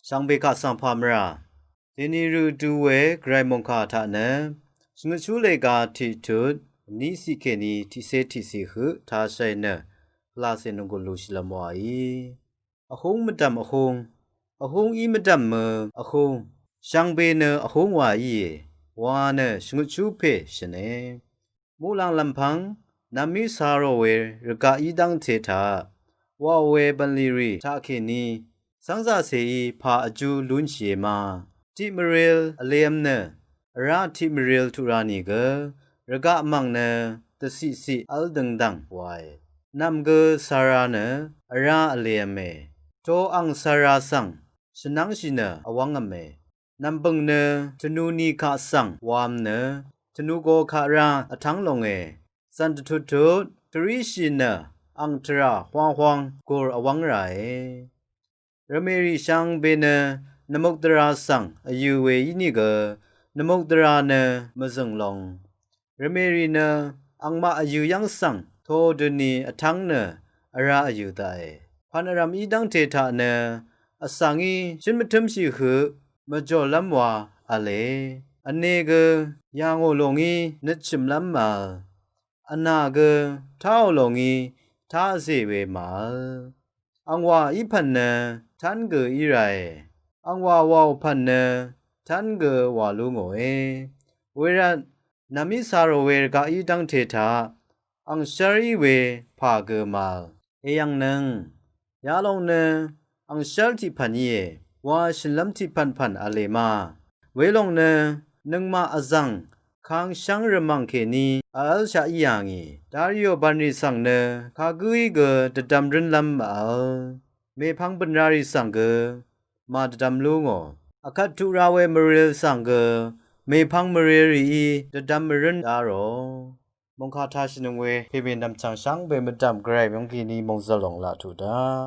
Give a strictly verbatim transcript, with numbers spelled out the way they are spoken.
Shvngbe kaq svng pà mvrà dèni rø du we gvray mòngkà taq nø shvngøtshú lèga tiqtut vní ciq kèní tiqcé tiqciq høq tashai nø pvlacè nònggùn lúshìlv́m wàí. Vhúng mvdv̀m vhúng, vhúng í mvdv̀m mø vhúng, shvngbe nø vhúng wà íe wa nø shvngøtshú pè shø̀ne. Muqlàng lv̀mpv́ng nv̀mí carò we rvgaq í dv́ngte taq wàò we bv̀nlì rì taqkèní cv́ngzàcèí pà vjú lúnshìe ma. Tiq mvril vlev̄m nø vrá tiq mvril tuq rá nìgø rvgaq mv̀ng nø dvciqciq v́l døngdv̀ng wae. Nv̀m gø cara nø vrá vlev̄me. To ang cara svng shvnv́ngshì nø vwv́ngv̄me. Nv̀mbø̀ng nø tvnuní kaq svng wam nø tvnugo kaq rá vtv́ng longe. Zv̀n dvtuttut tvríshì nø ang tvrà hwangwhang gùr vwv́ng ràe. Rvmèrì shvngbe nø nvmukdvrà svng vyø̄ we ínìgø nvmukdvrà nø mvzø̀ng long. Rvmèrì nø angmaq vyø̄ yv́ng svng to døni vtv́ng nø vrá vyø̄ daqe. Pv̀n vrv̀m í dv́ngte taq nø vsvngí shǿn mvtǿmshì høq mvjòlv́m wa v̄le. Vne gø yà ngò lò ngí nøtshø̀mlv́m màvl. Vnà gø táò lò ngí tá vzè we màvl. Angwà í pv̀n nø tv́n gø í ràe. Angwà wàò pv̀n nø tv́n gø wà lú ngòe. Wervt nv̀mí carò we rvgaq í dv́ngte taq angshv́r í we pà gø màvl. Èyv̀ngnøng yalòng nø angshv́r tiq pv̀n íe wa shø̀nlv́m tiq pv̀npv̀n v̄le ma. Welòng nø nøngmaq vzv̀ng kangshv́ng rvmv̀ng kèní vv́lshaq í yà ngì. Dario bv̀nrì svng nø kagǿí gø dvdvm rǿnlv́m màvl. Mèpvng bø̀nrarì svng gø màdvdvm lú ngò. Vkvt tuq ra we mvril svng gø mèpvng mvrilrìí dvdvm mvrǿn darò. Mòngkà tashìnøng we pèmè nv̀mchv̀ng shvngbe mvdv̀m gvray mv́ng kèní mòngzv̀l lòng laq tuq daq.